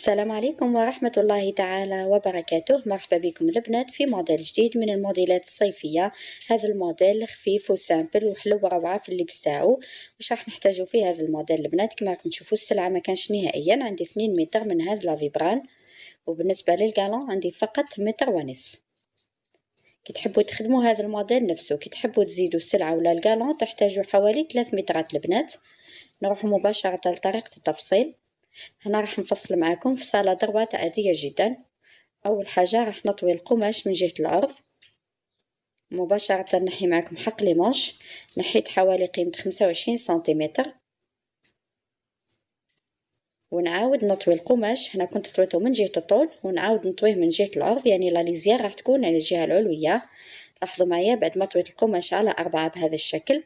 السلام عليكم ورحمة الله تعالى وبركاته. مرحبا بكم البنات في موديل جديد من الموديلات الصيفية. هذا الموديل خفيف و simple وحلو وروعة في اللبس تاعو. واش راح نحتاجو في هذا الموديل البنات؟ كما راكم تشوفوا السلعة ما كانش نهائيا. عندي 2 متر من هذا la Fibrane، وبالنسبة لل galon عندي فقط 1.5 متر. كي تحبوا تخدموا هذا الموديل نفسه، كي تحبوا تزيدوا السلعة ولا ال galon تحتاجوا حوالي 3 مترات البنات. نروح مباشرة لطريقة التفصيل. هنا راح نفصل معاكم فصالة droite عادية جدا. اول حاجة راح نطوي القماش من جهة العرض مباشرة. نحي معاكم حق les manches، نحيت حوالي قيمة 25 سنتيمتر، ونعاود نطوي القماش. هنا كنت طويته من جهة الطول ونعاود نطويه من جهة العرض، يعني la lisière راح تكون على الجهة العلوية. لاحظوا معايا بعد ما طويت القماش على 4 بهذا الشكل،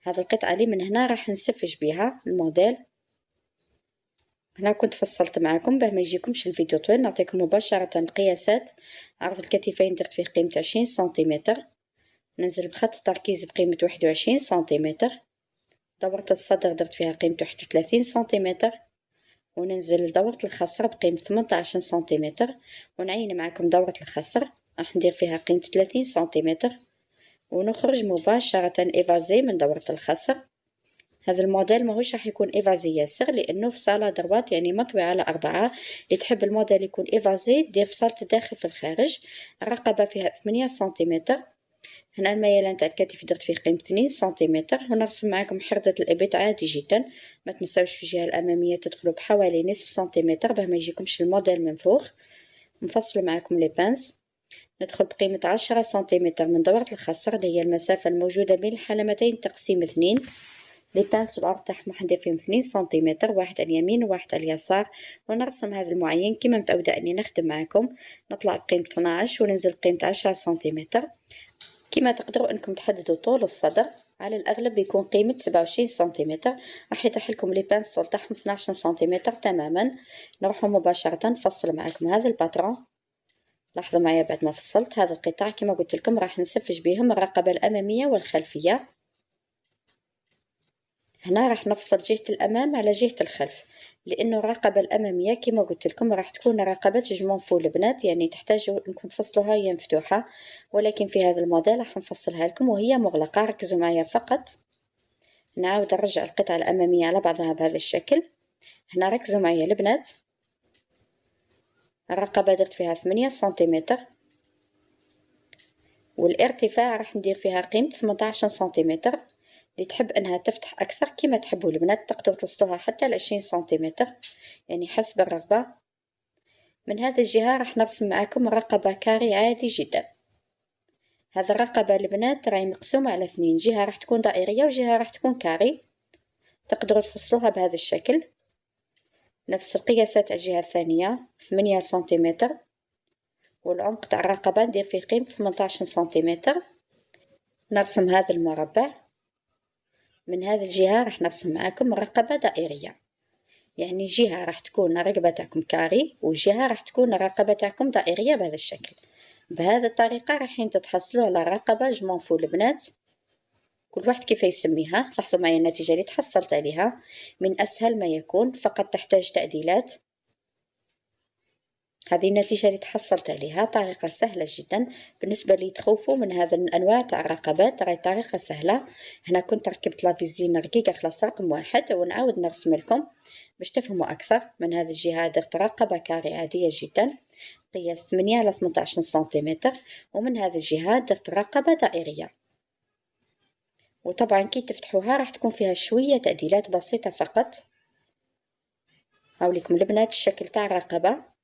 هذا القطعة اللي من هنا راح نسفج بها الموديل. هنا كنت فصلت معكم باه ما يجيكمش الفيديو طويل، نعطيكم مباشرة القياسات. عرض الكتفين درت فيه قيمة 20 سنتيمتر، ننزل بخط التركيز بقيمة 21 سنتيمتر. دورة الصدر درت فيها قيمة 31 سنتيمتر، وننزل لدورة الخصر بقيمة 18 سنتيمتر، ونعين معكم دورة الخصر راح ندير فيها قيمة 30 سنتيمتر، ونخرج مباشرة évasé من دورة الخصر. هذا الموديل ماهوش راح يكون évasé ياسر لانه فصالة droite، يعني مطوي على 4. اللي تحب الموديل يكون évasé دير فصالة الداخل في الخارج. الرقبة فيها 8 سنتيمتر. هنا الميلان تاع الكتف درت فيه قيمة 2 سنتيمتر. ونرسم معكم حردة الإبط عادي جدا. ما تنساوش في الجهة الأمامية تدخلوا بحوالي نصف سنتيمتر باه ما يجيكمش الموديل منفوخ. نفصل معكم les pinces. ندخل بقيمة 10 سنتيمتر من دورة الخصر اللي هي المسافة الموجودة بين الحلمتين تقسيم 2. les pinces العرض تاعهم راح ندير فيهم 2 سنتيمتر، واحد على اليمين وواحد على اليسار. ونرسم هذا المعين كما متعودة اني نخدم معكم. نطلع بقيمة 12 وننزل بقيمة 10 سنتيمتر. كما تقدروا انكم تحددوا طول الصدر، على الاغلب يكون قيمة 27 سنتيمتر. راح يطيح لكم les pinces تاعهم 12 سنتيمتر تماما. نروحوا مباشرة نفصل معكم هذا ال patron. لاحظوا معايا بعد ما فصلت هذا القطاع كما قلت لكم راح نسفج بهم الرقبة الأمامية والخلفية. هنا راح نفصل جهة الأمام على جهة الخلف، لأنه الرقبة الأمامية كما قلت لكم راح تكون رقبة je m'en fous البنات، يعني تحتاجوا انكم تفصلوها هي مفتوحة، ولكن في هذا الموديل راح نفصلها لكم وهي مغلقة. ركزوا معايا فقط. نعاود نرجع القطعة الأمامية على بعضها بهذا الشكل. هنا ركزوا معايا البنات، الرقبة درت فيها 8 سنتيمتر، والارتفاع راح ندير فيها قيمة 18 سنتيمتر. اللي تحب انها تفتح اكثر كما تحبوا البنات تقدروا توصلوها حتى ل20 سنتيمتر، يعني حسب الرغبة. من هذه الجهة راح نرسم معكم رقبة carré عادي جدا. هذا الرقبة البنات راهي مقسومة على 2، جهة راح تكون دائرية وجهة راح تكون carré. تقدروا تفصلوها بهذا الشكل. نفس القياسات الجهة الثانية 8 سنتيمتر، والعمق تاع الرقبة ندير فيه قيمة 18 سنتيمتر. نرسم هذا المربع. من هذه الجهة راح نرسم معاكم رقبة دائرية، يعني جهة راح تكون الرقبة تاعكم carré وجهة راح تكون الرقبة تاعكم دائرية بهذا الشكل. بهذه الطريقة راح تتحصلوا على رقبة je m'en fous البنات، كل واحد كيف يسميها. لاحظوا معي النتيجة اللي تحصلت عليها، من أسهل ما يكون، فقط تحتاج تعديلات. هذه النتيجة اللي تحصلت عليها، طريقة سهلة جدا بالنسبة اللي تخوفوا من هذا الأنواع تاع الرقبات، راهي طريقة سهلة. هنا كنت ركبت la vis رقيقة خلاص رقم 1، ونعاود نرسم لكم باش تفهموا أكثر. من هذه الجهة درت رقبة carré عادية جدا قياس 8 على 18 سنتيمتر، ومن هذه الجهة درت رقبة دائرية. وطبعا كي تفتحوها راح تكون فيها شوية تعديلات بسيطة فقط. هاوليكم البنات الشكل تاع الرقبة.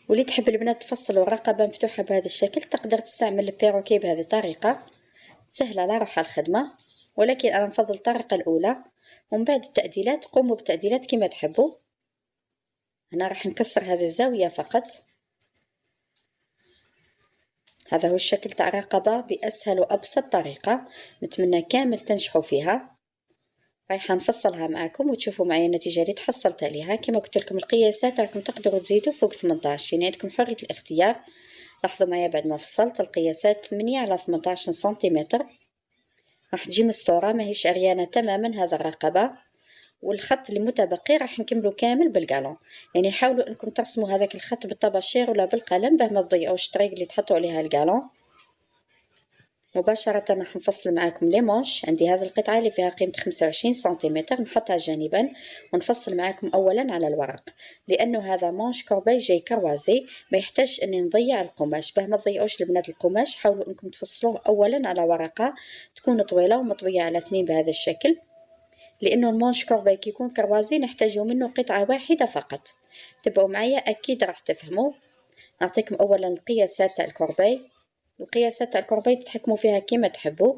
واللي تحب البنات تفصلوا الرقبة مفتوحة بهذا الشكل تقدر تستعمل ال perroquet بهذه الطريقة، سهلة على روحها الخدمة، ولكن أنا نفضل الطريقة الأولى. ومن بعد التعديلات قوموا بالتعديلات كما تحبوا. هنا راح نكسر هذه الزاوية فقط. هذا هو الشكل تاع الرقبة بأسهل وأبسط طريقة، نتمنى كامل تنجحوا فيها. رايحة نفصلها معكم وتشوفوا معايا النتيجة اللي تحصلت عليها. كما قلت لكم القياسات راكم تقدروا تزيدوا فوق 18، يعني عندكم حرية الاختيار. لاحظوا معايا بعد ما فصلت القياسات 8 على 18 سنتيمتر، راح تجي مستورة ماهيش عريانة تماما هذا الرقبة. والخط المتبقي راح نكملو كامل بال galon. يعني حاولوا انكم ترسموا هذاك الخط بالطباشير ولا بالقلم باه ما تضيعوش الطريق اللي تحطوا عليها ال galon. مباشرة راح نفصل معاكم les manches. عندي هذه القطعة اللي فيها قيمة 25 سنتيمتر، نحطها جانبا ونفصل معاكم أولا على الورق، لأنه هذا manche corbeille جاي croisé، ما يحتاج أني نضيع القماش. باه ما تضيعوش البنات القماش، حاولوا أنكم تفصلوه أولا على ورقة تكون طويلة ومطوية على 2 بهذا الشكل، لأنه ال manche corbeille كي يكون croisé نحتاج منه قطعة واحدة فقط. تبعوا معايا أكيد راح تفهموا. نعطيكم أولا القياسات تاع ال corbeille. القياسات تاع ال corbeille تتحكموا فيها كيما تحبوا.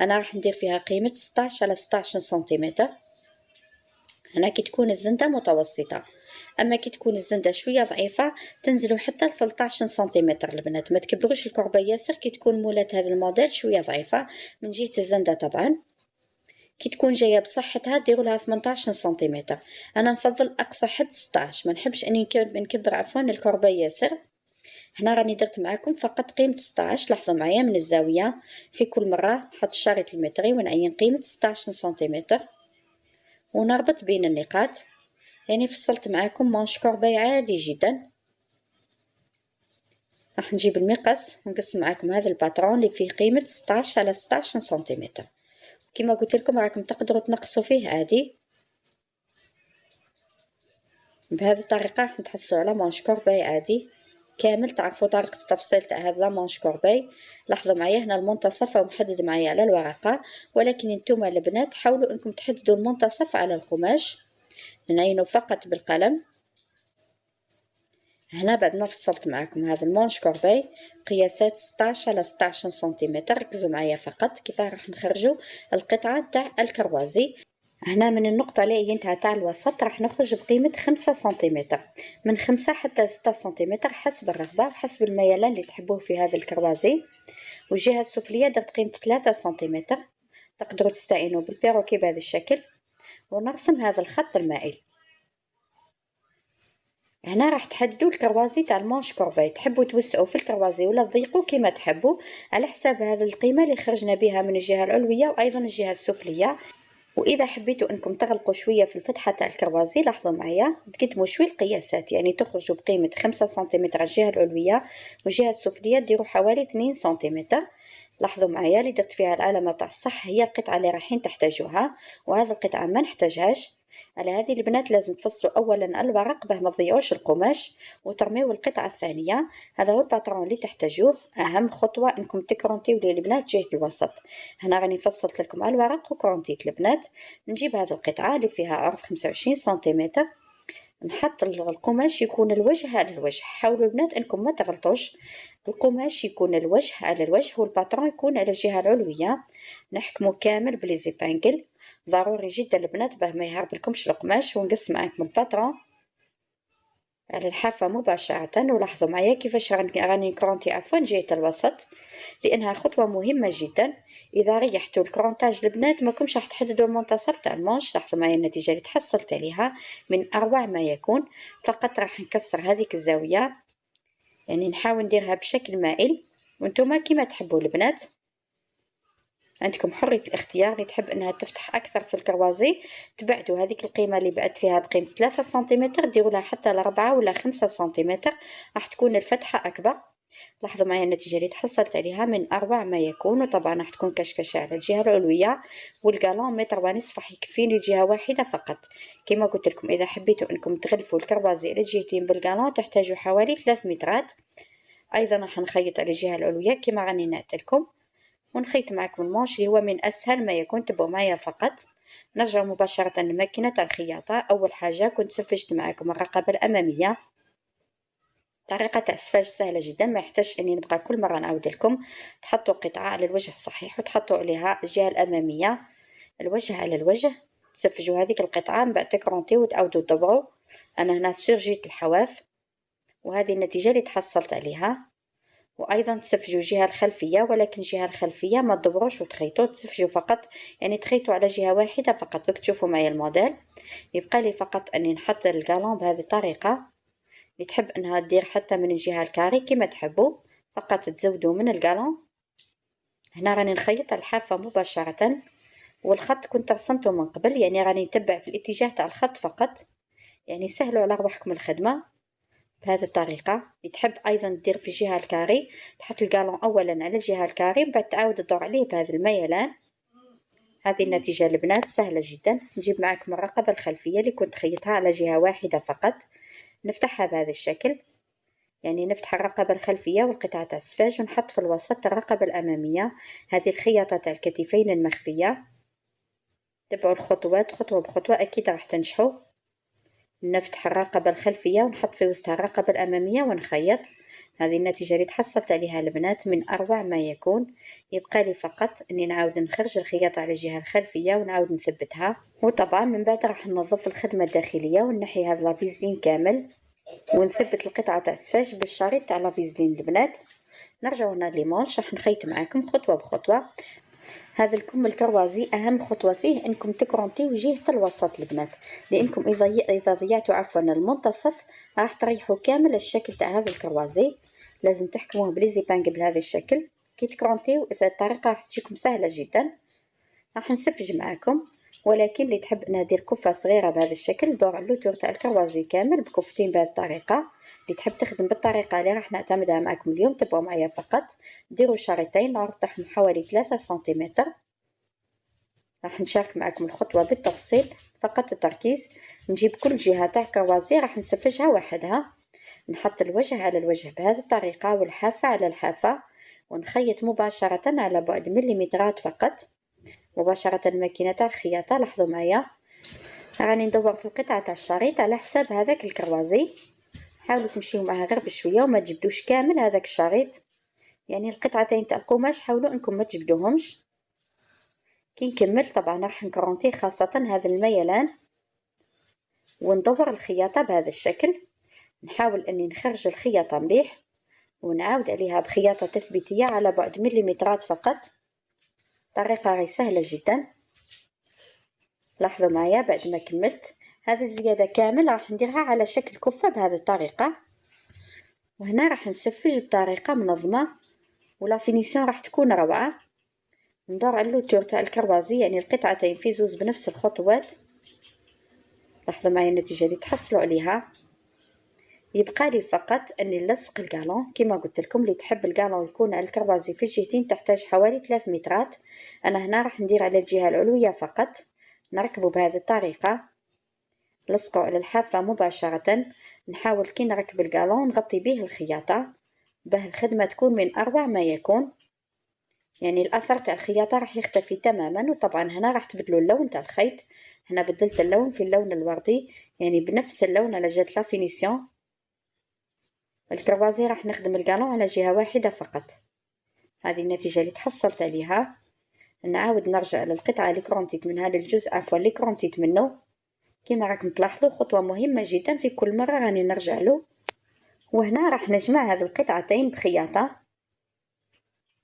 انا راح ندير فيها قيمة 16 على 16 سنتيمتر. هنا كي تكون الزنده متوسطه، اما كي تكون الزنده شوية ضعيفة تنزلوا حتى ل 13 سنتيمتر البنات. ما تكبروش ال corbeille ياسر كي تكون مولات هذا الموديل شوية ضعيفة من جهة الزنده. طبعا كي تكون جاية بصحتها ديروا لها 18 سنتيمتر. انا نفضل اقصى حد 16، ما نحبش اني نكبر عفوا ال corbeille ياسر. هنا راني درت معاكم فقط قيمة 16. لاحظوا معايا من الزاوية، في كل مرة نحط الشريط المتري ونعين قيمة 16 سنتيمتر ونربط بين النقاط. يعني فصلت معاكم manche corbeille عادي جدا. راح نجيب المقص ونقص معاكم هذا ال patron اللي فيه قيمة 16 على 16 سنتيمتر. كما قلت لكم راكم تقدروا تنقصوا فيه عادي. بهذه الطريقة راح نتحصلوا على manche corbeille عادي كامل. تعرفوا طريقة التفصيل تاع هذا manche corbeille. لاحظوا معايا هنا المنتصف هو محدد معايا على الورقة، ولكن نتوما البنات حاولوا انكم تحددوا المنتصف على القماش. نعينوا فقط بالقلم. هنا بعد ما فصلت معكم هذا ال manche corbeille قياسات 16 على 16 سنتيمتر. ركزوا معايا فقط كيفاه راح نخرجوا القطعة تاع ال croisé. هنا من النقطة اللي عينتها تاع الوسط راح نخرج بقيمة 5 سنتيمتر، من 5 حتى 6 سنتيمتر حسب الرغبة وحسب الميلان اللي تحبوه في هذا ال croisé. والجهة السفلية درت قيمة 3 سنتيمتر، تقدروا تستعينوا بال perroquet بهذا الشكل. ونرسم هذا الخط المائل. هنا راح تحددوا ال croisé تاع ال manche corbeille، تحبوا توسعوا في ال croisé ولا تضيقوا كما تحبوا على حساب هذه القيمة اللي خرجنا بها من الجهة العلوية وأيضا الجهة السفلية. واذا حبيتوا انكم تغلقوا شوية في الفتحة تاع ال croisé، لاحظوا معايا تقدموا شوية القياسات، يعني تخرجوا بقيمة 5 سنتيمتر على الجهة العلوية والجهة السفليه ديروا حوالي 2 سنتيمتر. لاحظوا معايا اللي درت فيها العلامة تاع الصح هي القطعة اللي رايحين تحتاجوها، وهذه القطعة ما نحتاجهاش. على هذه البنات لازم تفصلوا اولا الورق باه ما تضيعوش القماش وترميو القطعة الثانية. هذا هو ال patron اللي تحتاجوه. اهم خطوة انكم تكرونتيو لي البنات جهة الوسط. هنا راني فصلت لكم على الورق وكرونتيت البنات. نجيب هذه القطعة اللي فيها عرض 25 سنتيمتر، نحط القماش يكون الوجه على الوجه. حاولوا البنات انكم ما تغلطوش، القماش يكون الوجه على الوجه وال patron يكون على الجهة العلوية. نحكمو كامل ب les épingles، ضروري جدا البنات باه ما يهرب لكمش القماش. ونقص معاكم ال patron على الحافة مباشرة. ولاحظوا معايا كيفاش راني نكرونتي عفوا جهة الوسط، لانها خطوة مهمة جدا. اذا ريحتوا ال crantage البنات ما كمش راح تحددوا المنتصف تاع ال manche. لاحظوا معايا النتيجة اللي تحصلت عليها من اروع ما يكون. فقط راح نكسر هذيك الزاوية، يعني نحاول نديرها بشكل مائل، وانتم كيما تحبوا البنات عندكم حرية الاختيار. اللي تحب انها تفتح اكثر في ال croisé تبعدوا هذيك القيمة اللي بعدت فيها بقيمة 3 سنتيمتر، ديروا لها حتى 4 ولا 5 سنتيمتر، راح تكون الفتحة اكبر. لاحظوا معايا النتيجة اللي تحصلت عليها من اروع ما يكون. وطبعا راح تكون كشكشه على الجهة العلوية، وال galon 1.5 متر راح يكفيني جهة واحدة فقط. كما قلت لكم اذا حبيتوا انكم تغلفوا ال croisé على جهتين بال galon تحتاجوا حوالي 3 مترات. ايضا راح نخيط على الجهة العلوية كما راني نعتلكم، ونخيط معكم ال manche اللي هو من اسهل ما يكون. تبعوا معايا فقط. نرجع مباشرة لماكينه الخياطة. اول حاجة كنت سفجت معكم الرقبة الامامية. طريقه تاع السفاج سهلة جدا، ما يحتاجش اني نبقى كل مرة نعاود لكم. تحطوا قطعه على الوجه الصحيح وتحطوا عليها الجهة الامامية، الوجه على الوجه، تسفجوا هذيك القطعة من بعد تكرونتيو وتعاودوا تطبعوا. انا هنا سورجيت الحواف وهذه النتيجة اللي تحصلت عليها. وايضا تسفجوا الجهة الخلفية، ولكن الجهة الخلفية ما تدبروش وتخيطوا، تسفجوا فقط، يعني تخيطوا على جهة واحدة فقط. دوك تشوفوا معايا الموديل. يبقى لي فقط اني نحط ال galon بهذه الطريقة. اللي تحب انها دير حتى من الجهة ال carré كما تحبوا، فقط تزودوا من ال galon. هنا راني نخيط الحافة مباشرة. والخط كنت رسمته من قبل، يعني راني نتبع في الاتجاه تاع الخط فقط. يعني سهلوا على رواحكم الخدمة بهذه الطريقة. اللي تحب ايضا دير في الجهة ال carré، تحط ال galon اولا على الجهة ال carré من بعد تعاود تدور عليه بهذا الميلان. هذه النتيجة البنات سهلة جدا. نجيب معكم الرقبة الخلفية اللي كنت خيطها على جهة واحدة فقط، نفتحها بهذا الشكل. يعني نفتح الرقبة الخلفية والقطعة تاع السفاج ونحط في الوسط الرقبة الأمامية. هذه الخياطة تاع الكتفين المخفية. تبعوا الخطوات خطوة بخطوة أكيد راح تنجحوا. نفتح الرقبة الخلفية ونحط في وسطها الرقبة الأمامية ونخيط. هذه النتيجة اللي تحصلت عليها البنات من أروع ما يكون. يبقى لي فقط أني نعاود نخرج الخياطة على الجهة الخلفية ونعاود نثبتها، وطبعا من بعد راح ننظف الخدمة الداخلية ونحي هذا la vaseline كامل ونثبت القطعة تاع السفاج بالشريط تاع la vaseline البنات. نرجعو هنا les manches، راح نخيط معاكم خطوة بخطوة. هذا الكم ال croisé اهم خطوة فيه انكم تكرونتيو جهة الوسط البنات، لانكم اذا ضيعتوا عفوا المنتصف راح تريحوا كامل الشكل تاع هذا ال croisé. لازم تحكموه ب les épingles بهذا الشكل. كي تكرونتيو الطريقة راح تجيكم سهلة جدا. راح نسفج معاكم، ولكن اللي تحب انها دير كفه صغيرة بهذا الشكل دور على le tour تاع ال croisé كامل بكفتين بهذه الطريقة. اللي تحب تخدم بالطريقة اللي راح نعتمدها معكم اليوم تبعوا معايا فقط. ديروا شريطين العرض تاعهم حوالي 3 سنتيمتر. راح نشارك معكم الخطوة بالتفصيل فقط التركيز. نجيب كل جهة تاع croisé راح نسفجها وحدها. نحط الوجه على الوجه بهذه الطريقة والحافه على الحافة، ونخيط مباشرة على بعد مليمترات فقط مباشرة الماكينة تاع الخياطة. لاحظوا معايا راني ندور في القطعة تاع الشريط على حساب هذاك ال croisé. حاولوا تمشيو معها غير بشوية وما تجبدوش كامل هذاك الشريط، يعني القطعتين تاع القماش حاولوا انكم ما تجبدوهمش. كي نكمل طبعا راح نكرونتي خاصة هذا الميلان وندور الخياطة بهذا الشكل. نحاول اني نخرج الخياطة مليح ونعاود عليها بخياطه تثبيتيه على بعد مليمترات فقط. طريقة غير سهلة جدا. لاحظوا معايا بعد ما كملت هذه الزيادة كامل راح نديرها على شكل كفة بهذه الطريقة. وهنا راح نسفج بطريقة منظمة و la finition راح تكون روعة. ندور على le tour تاع ال croisé، يعني القطعتين في زوز بنفس الخطوات. لاحظوا معايا النتيجة اللي تحصلوا عليها. يبقى لي فقط اني نلصق ال galon كما قلت لكم. اللي تحب ال galon يكون على ال croisé في الجهتين تحتاج حوالي 3 مترات. انا هنا راح ندير على الجهة العلوية فقط. نركبه بهذه الطريقة، لصقوا على الحافة مباشرة. نحاول كي نركب ال galon نغطي به الخياطة باه الخدمة تكون من اروع ما يكون، يعني الاثر تاع الخياطة راح يختفي تماما. وطبعا هنا راح تبدلوا اللون تاع الخيط. هنا بدلت اللون في اللون الوردي، يعني بنفس اللون على جهة la finition. ال croisé راح نخدم ال galon على جهة واحدة فقط. هذه النتيجة اللي تحصلت عليها. نعاود نرجع للقطعة اللي كرونتيت منها، للجزء عفوا اللي كرونتيت منه. كما راكم تلاحظوا خطوة مهمة جدا في كل مرة راني نرجع له. وهنا راح نجمع هذه القطعتين بخياطة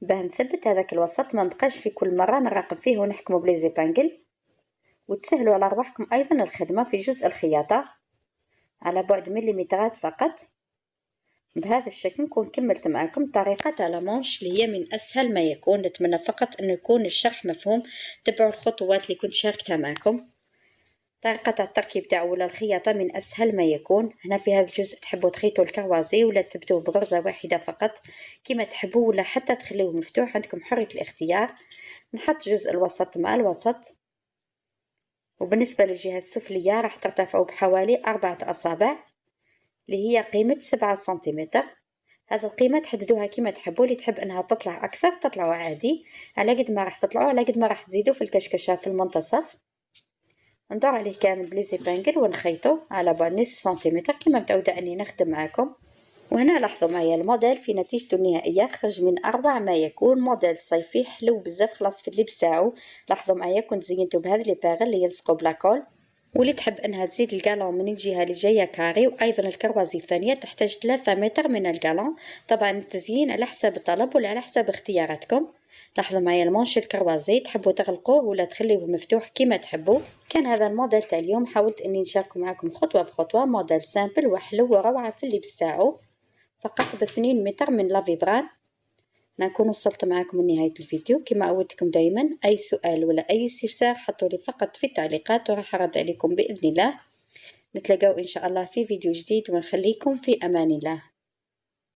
باه نثبت هذاك الوسط، ما نبقاش في كل مرة نراقب فيه ونحكمه ب les épingles. وتسهلوا على رواحكم ايضا الخدمة في جزء الخياطة على بعد مليمترات فقط. بهذا الشكل نكون كملت معكم طريقة تاع la manche اللي هي من أسهل ما يكون. نتمنى فقط أنه يكون الشرح مفهوم. تبعوا الخطوات اللي كنت شاركتها معكم. طريقة تاع التركيب تاعو ولا الخياطة من أسهل ما يكون. هنا في هذا الجزء تحبوا تخيطوا ال croisé ولا تثبتوه بغرزة واحدة فقط كما تحبوا، ولا حتى تخليوه مفتوح، عندكم حرية الاختيار. نحط جزء الوسط مع الوسط. وبالنسبة للجهة السفلية راح ترتفعوا بحوالي 4 أصابع اللي هي قيمة 7 سنتيمتر. هذه القيمة تحددوها كما تحبوا، اللي تحب انها تطلع اكثر تطلعوا عادي، على قد ما راح تطلعوا على قد ما راح تزيدوا في الكشكشة في المنتصف. ندور عليه كامل ب les épingles ونخيطو على بعد نصف سنتيمتر كما متعودة اني نخدم معاكم. وهنا لاحظوا معايا الموديل في نتيجته النهائية خرج من أروع ما يكون. موديل صيفي حلو بزاف خلاص في اللبس تاعو. لاحظوا معايا كنت زينته بهذ les perles اللي يلصقوا ب la colle. واللي تحب انها تزيد ال galon من الجهة اللي جاية carré، وايضا ال croisé الثانية تحتاج 3 متر من ال galon. طبعا التزيين على حسب الطلب ولا على حسب اختياراتكم. لاحظوا معايا ال manche ال croisé تحبوا تغلقوه ولا تخليوه مفتوح كما تحبوا. كان هذا الموديل تاع اليوم، حاولت اني نشارك معكم خطوة بخطوة. موديل simple وحلو وروعه في اللبس تاعو، فقط ب2 متر من la Vibram. نكون وصلت معكم لنهاية الفيديو. كما عودتكم دائما، اي سؤال ولا اي استفسار حطوا لي فقط في التعليقات وراح ارد عليكم باذن الله. نتلاقاو ان شاء الله في فيديو جديد، ونخليكم في امان الله.